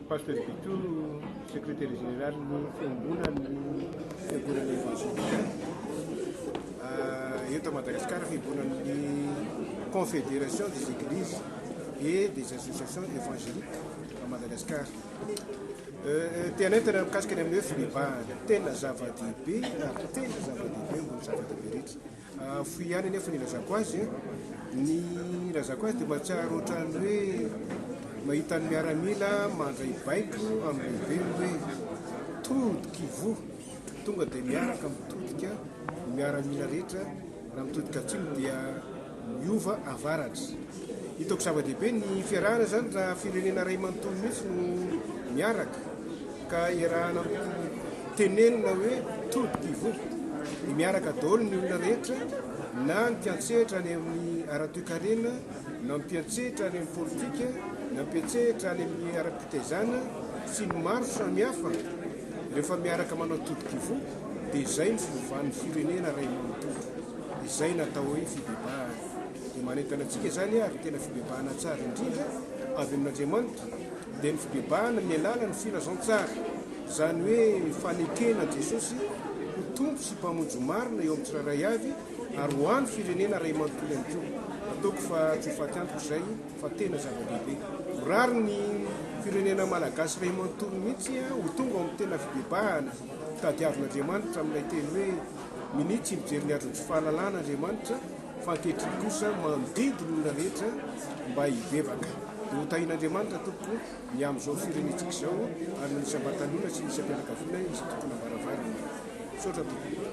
Pasteur Bitou, secrétaire général ny fiombonan'ny fiangonana évangélique eto Madagasikara, fiombonan'ny Confédération des églises et des associations évangéliques à Madagascar. Te hanentana mikasika ny amin'ny hoe fibebahana, tena zava-dehibe ary tena zava-dehibe ambony zava-dehibe rehetra. Fohy ihany anefa ny ilazako azy. Ny ilazako azy dia mahatsiaro ohatran'ny hoe mahita ny miaramila mandray baiko amin'ny lehibeny hoe todika ivoho, tonga dia miaraka mitodika ny miaramila rehetra, raha mitodika atsimo dia miova avaratra. Hitako zava-dehibe ny fiarahana izany raha firenena iray manontolo mihitsy no miaraka ka iarahana tenenina hoe todika ivoho dia miaraka daholo ny olona rehetra na ny mpiantsehatra any amin'ny ara-toekarena na ny mpiantsehatra any amin'ny politika na ny mpiantsehatra any amin'ny ara-pitaizana sy ny maro samihafa. Rehefa miaraka manao todika ivoho dia izay ny fiovan'ny firenena iray manontolo. Izay no atao hoe fibebahana. Dia manentana antsika izany ary tena fibebahana tsara indrindra avy amin'Andriamanitra dia ny fibebahana amin'ny alalan'ny filazantsara, izany hoe fanekena an'i Jesosy ho Tompo sy Mpamonjy marina eo amin'ny tsirairay avy ary ho an'ny firenena iray manontolo ihany koa. Ataoko fa tsy ho faty antoka izay fa tena zava-dehibe. Ho rary ny firenena malagasy iray manontolo mihitsy ho tonga ao amin'ny tena fibebahana tadiavin'Andriamanitra amin'ilay teny hoe minia tsy mijery ny andron'ny tsy fahalalana Andriamanitra fa ankehitriny kosa mandidy ny olona rehetra mba hibebaka. Dia ho tahian'Andriamanitra tompoko ny amin'izao firenentsika izao ary ny isam-batan'olona sy ny isam-pianakaviana izay tompona varavarana. Misaotra tompoko.